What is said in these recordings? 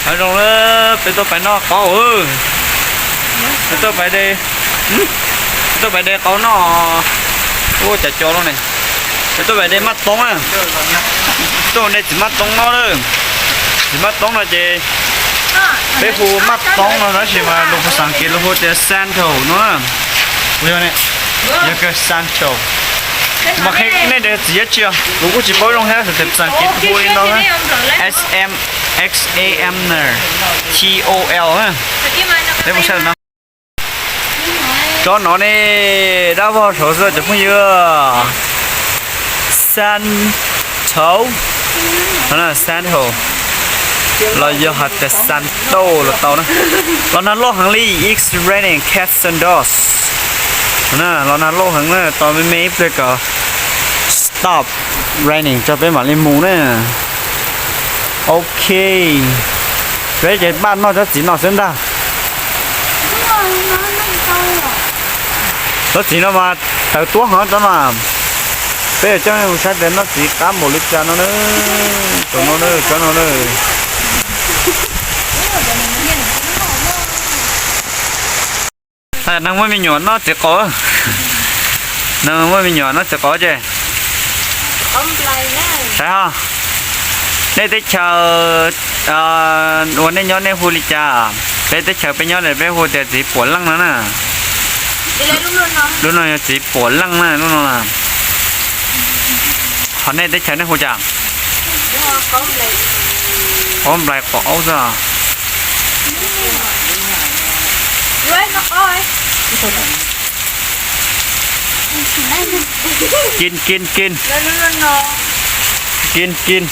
Nyob zoo na, peb tuaj pais noj qaub, peb tuaj pais de, peb tuaj pais de qaub noj. Ua cas co lub ne, peb tuaj pais de maj toob na, tuaj de txiv maj toob no na. Txiv maj toob no ces peb hu maj toob no tab sis mas lus xas kiv lus hu tias sandal no na. Yog, yog sandal. Mas nej de txiv dab tsi os? Kuv kuj tsis paub zoo thiab, xas kiv hu li no na, S M X A M N T O L na. Peb mus saib no. Tsob no ne, dab vog saud xwb cov phooj ywg. Sandal, sandal los yog hais tias sandal los tau na. Los nag loj heev li, it's raining cat sandals. Los nag loj heev na, tos me me ib pliag kom stop raining tso peb mam li mus na. Ok, peb ces npaj noj tsob txiv no xwb ntag. Tsob txiv no mas tawv tuab heev tsob no. Peb yuav coj nej mus saib tias noj txiv qab npaum li cas no na. Tsob no na, tsob no na. Neeg muaj me nyuam noj txiv qaub. Neeg muaj me nyuam noj txiv qaub ces saib ho. Nej teb chaws uas nej nyob nej hu li cas? Peb teb chaws peb nyob peb hu tias txiv puam leej no na. Lub no yog txiv puam leej na, lub no na. Ho nej teb chaws nej hu cas? Qaub nplais qos aub xwb. Kis kis kis. Kis kis.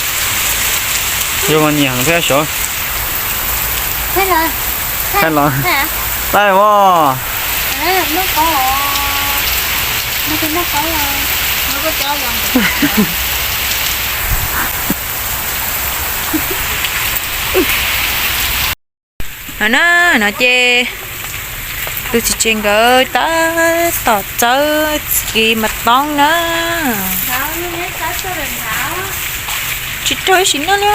Yog mas nyiam heev thiab sav. Thaij los, thaij os. No na, no ces tus txiv tsev nkawd tab tom txawb txiv mas toob na. Tsis raug ib sim neej li.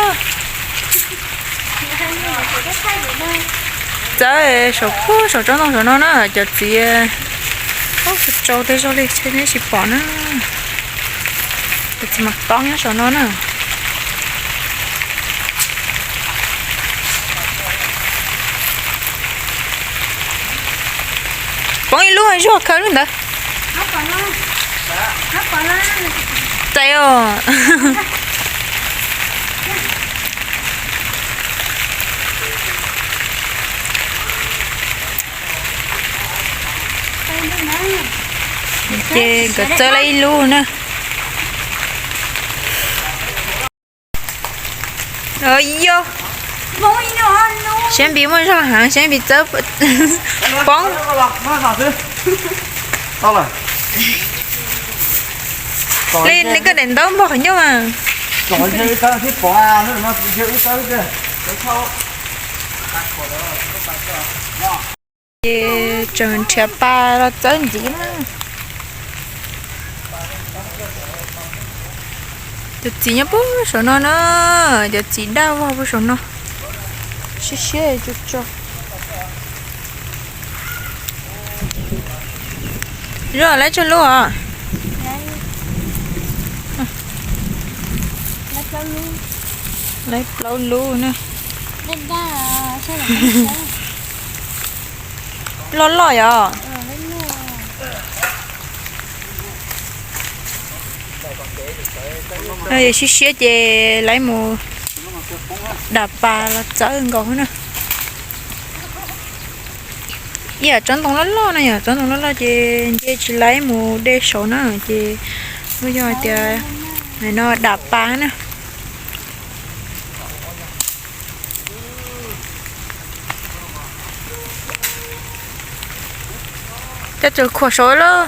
Txawb saum puag saum tsob ntoo saum no na, cov txiv, ub, tsau tsau tej zog li neb tsis pom na. Cov txiv mas toob nyob saum no na. Poob ib lub zuag khaws lub ntawd. Txais os. Ces nkawd txawb lawm ib lub na. Yog, Siab Npis muaj zog heev, Siab Npis txawb poob. Li nws koj daim ntaub npog qhov ncauj mas. Ces tseem nrhiav pas los txawb ntxiv na. Cov txiv nyob puag saum no na, cov txiv daj vog puag saum no. Siab siab tso tso. Zoj, laib tsawg lub os? Laib plaub lub na. Loj loj yom. Yog siab siab ces laib mus dam pas los txawb nkaus na. Ib yam tsob ntoo loj loj na, yog tsob ntoo loj loj ces nce tsis laib mus dej saud na, ces muaj yog hais tias no dam pas na. Cov tseem khuam saud lawm.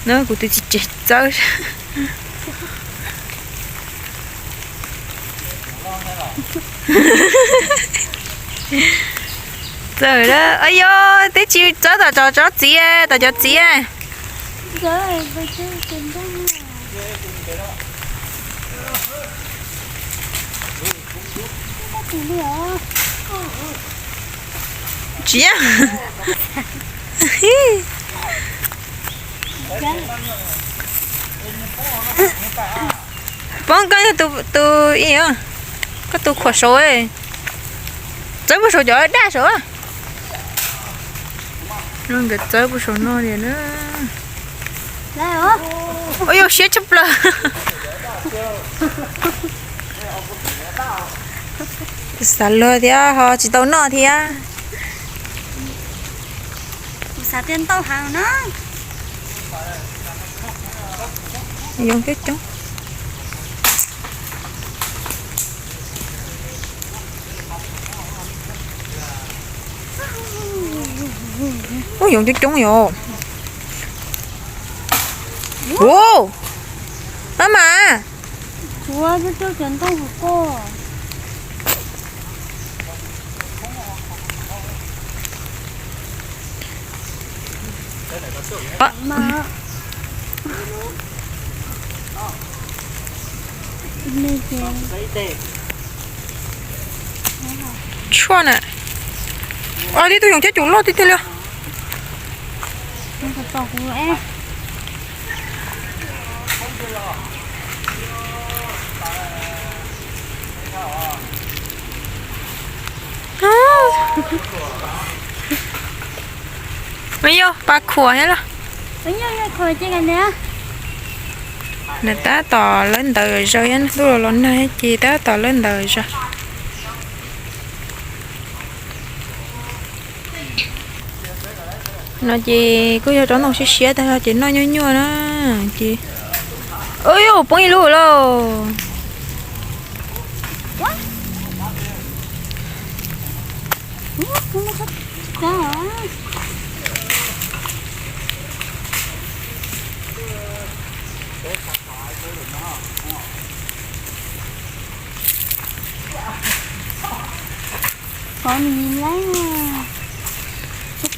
Na kuv tus txiv tsev txawb. Txawm, yog teb tsis txawb tom cov txiv, tom cov txiv. Tsis yog. Poob, koj yog tus ib, koj tus khuam saud, txawb puag saum cov daj saud. Nkawd txawb puag saum no li na. Ua yog siab tshaj plaws. Xav luag thiab ho tsis tau noj thiab. Kuv xav tias ntau heev na. Yoov coob coob. Ub, yoov coob coob yom. Ub, maj mam. Tshuav cov ntoo hauv ko. Tshuaj na. Ua tib tug yoov coob coob loj tiag tiag li. Yog pas khuam thiab los? Nws tab tom lawv ntawd zog thiab, ntuj los los nag ces tab tom lawv ntawd zog. No ces kuj yog tsob ntoo siab siab tag ces noj nyuaj nyuaj na. Ces, ub, poob ib lub lauj.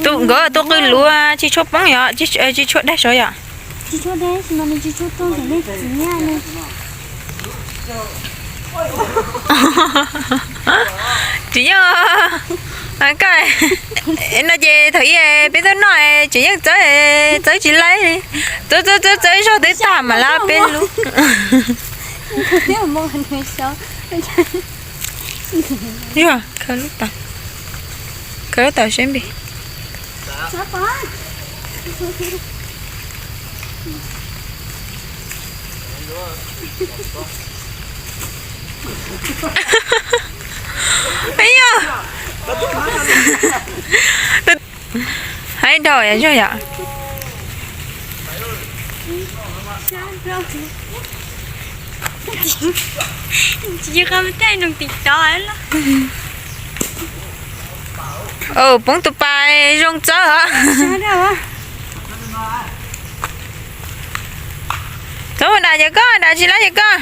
Tus nkawd tus qw luav tsis tshua poob yom, tsis tshua daig saud yom. Tsis yeej, koj, no ces thaum ub peb tuaj noj tsis yeej txawb, txawb tsis laib li. Txawb txawb txawb txawb zog twb tag mam lab peb lub. Khaws lub tau, khaws lub tau seb npib. Yog, haib dhau yom, yog yom. Poob tus pas zoo txawb os. Txhob mus dam yawg koj, dam tsis lab yawg koj.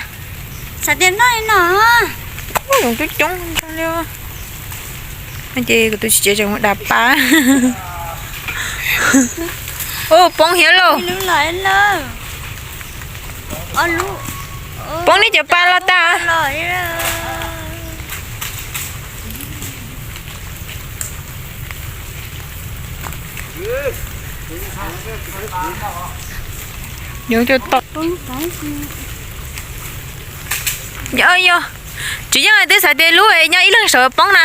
Coob coob li. Ces kuv tus txiv tsev tseem mus dam pas. Ub, poob thiab lauj. Poob nej cov pas los tas. Yoov cov tom. Yog, yog, tsis yeej twb xav tias lub nyob ib leeg saum poob na.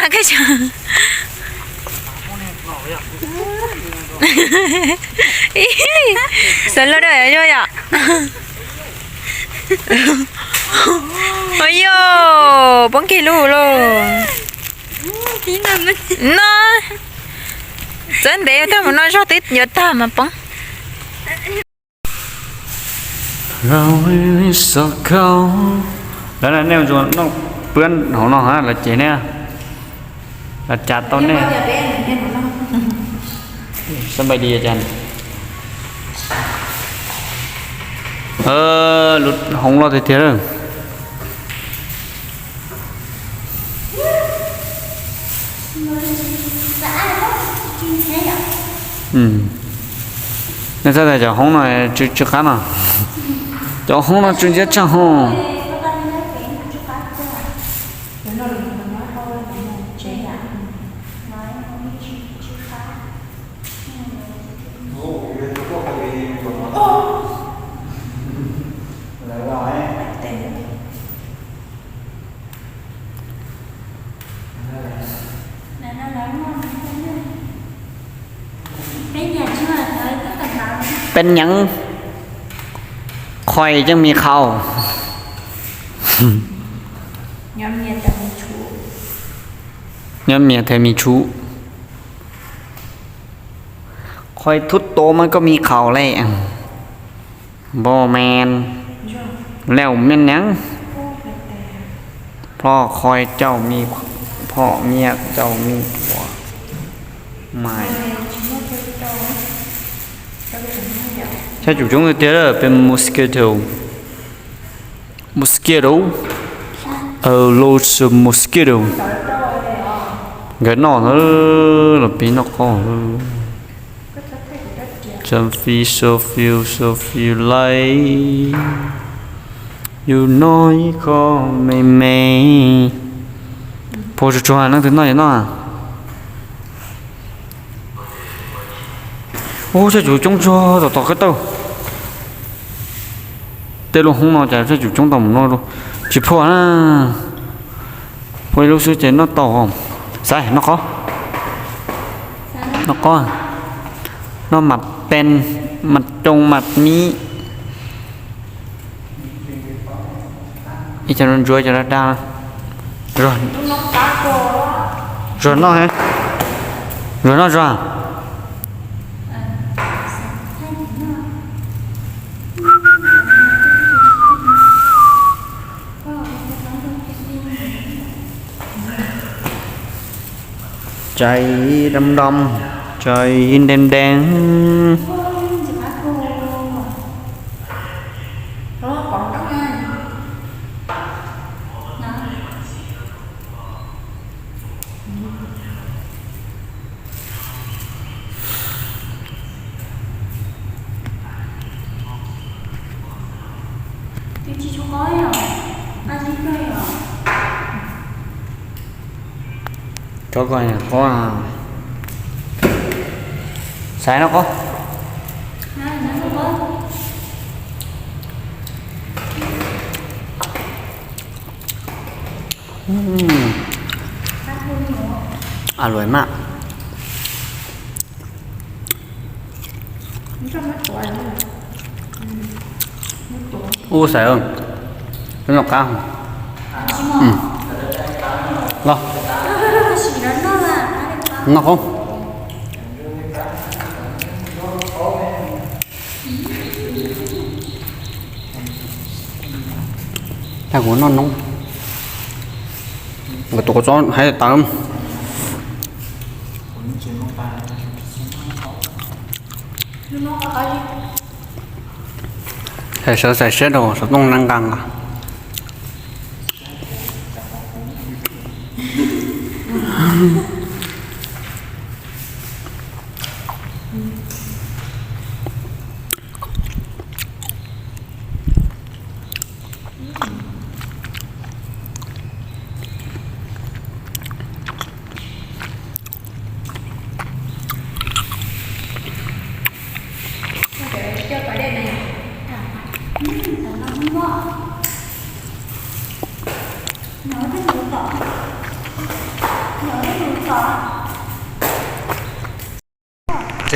Xav luag dab yog yom. Yog, poob kiag lub lauj. No, txawb ntev tag mus no zog twb yuav tag mas poob. Lawv nej ua noj pwb hauv no lawv ces nej, lawv cas tau nej. Xab npais di cas, lub hoob loj tiag tiag lawm. Nej saib tas cov hoob no tsw tsw qab no, cov hoob no tsw ntxiab tshaj hoob. เป็นหยัง คอยจั่งมีเขา nhómเมียเธอมีชู้ คอยทุบโต๊ะมันก็มีเขาแหละ บ่แม่น แล้วแม่นหยัง พ่อคอยเจ้ามี พ่อเมียเจ้ามีผัวใหม่ Saib tsum coob tiag tiag, peb mosquito. Mosquito. A lot of mosquito. Nkawd noj na, los peb noj qab. Some fish, so few, so few like. You know, ib qho me me. Phua tsuag tsuag, leej twg noj ces noj. Ub, saib tsum coob tsuag tom tom kab tauj. Tej lub hoob no cas saib tsum coob tau mus no, tsis phua na. Phua ib lub xwb ces noj tau. Xaiv noj qab, noj qab, noj mas pes, mas coo mas mib. Ib co ntsuab, ib co daj daj. Zuag, zuag noj, zuag noj zuag. Tsav dam dam, tsav dees dees. Rau koj qab, xaiv noj qab. A luam maj. Ub xaiv, peb noj qab. Los, noj qab. Tag kuv noj noob. Nkawd tus kua txob hais tas. Hais sawv xaiv siab rau xov tooj na nqa nqa.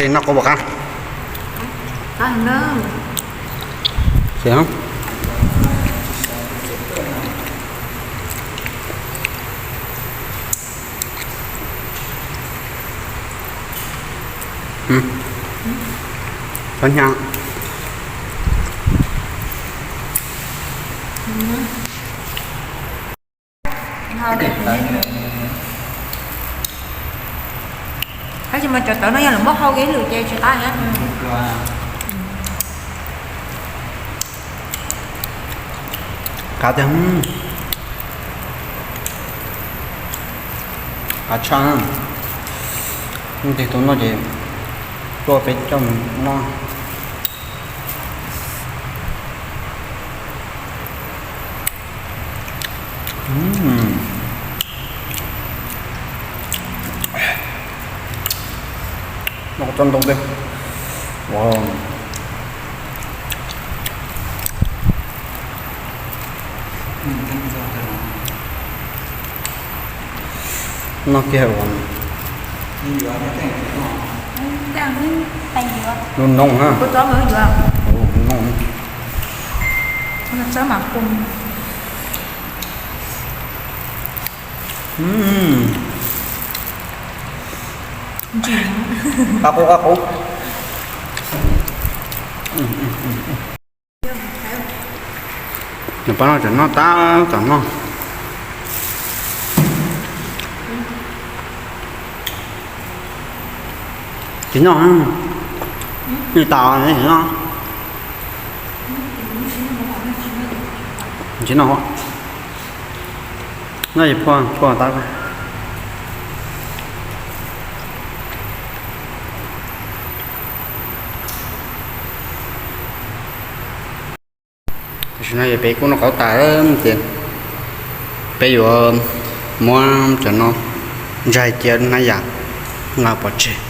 Ces noj kua puas qab? Ces txhob hnyav. Tab sis mas cov tawv no yog lawv muab hau ib lwm ces tsis qab na. Qab tiag, qab tshaj. Tig tus no ces tuaj peb coj mus noj. Ntoo tej. Noj kiag ua lub noog na. Qab qub qab qub. Nws pab no tseem noj tab tom noj. Tsis noj, noj tas tsis noj. Tsis noj, noj es phua phua tab. Tam sim no peb kuj noj qab tas ces peb yuav muab cov no ntsaig cia hnab yam no pov tseg.